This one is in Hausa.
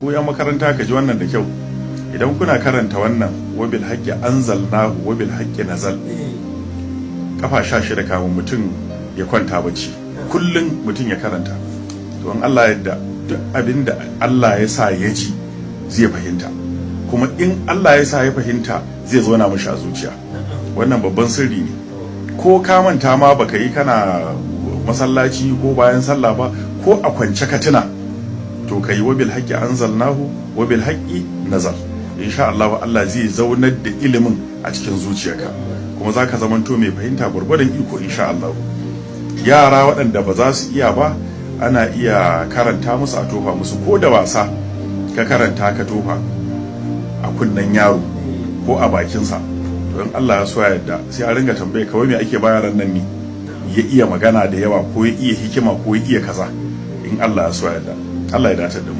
Ku 'yan makaranta, ka ji wannan da kyau. Idan kuna karanta wannan "Wabil haqqi anzalnahu wabil haqqi nazal" kafa 16 kamun mutum ya kwanta bacci, kullum mutum ya karanta, to in Allah yadda, duk abin da Allah ya sa ya ji zai fahimta. Kuma in Allah ya sa ya fahimta, zai zauna mashi a zuciya. Wannan babban sirri ne. Ko ka manta ma baka yi, kana masallaci ko bayan sallah ba, ko a kwance ka tuna, to ka yi "Wabil haqqi anzalnahu wabil haqqi nazal". Insha Allah, Allah zai zaunar da ilimin a cikin zuciyarka, kuma zaka zamanto mai fahimta gwargwadon iko, insha Allah. Yara waɗanda ba za su iya ba, ana iya karanta musu, a tofa musu. Ko da wasa ka karanta, ka tofa a kunnen yaro ko a bakinsa, to in Allah ya so ya yarda, sai a ringa tambaye kawai, me ake bayaran nan ne ya iya magana da yawa, ko ya iya hikima, ko ya iya kaza? In Allah ya so ya yarda, Allah ya dace da mu.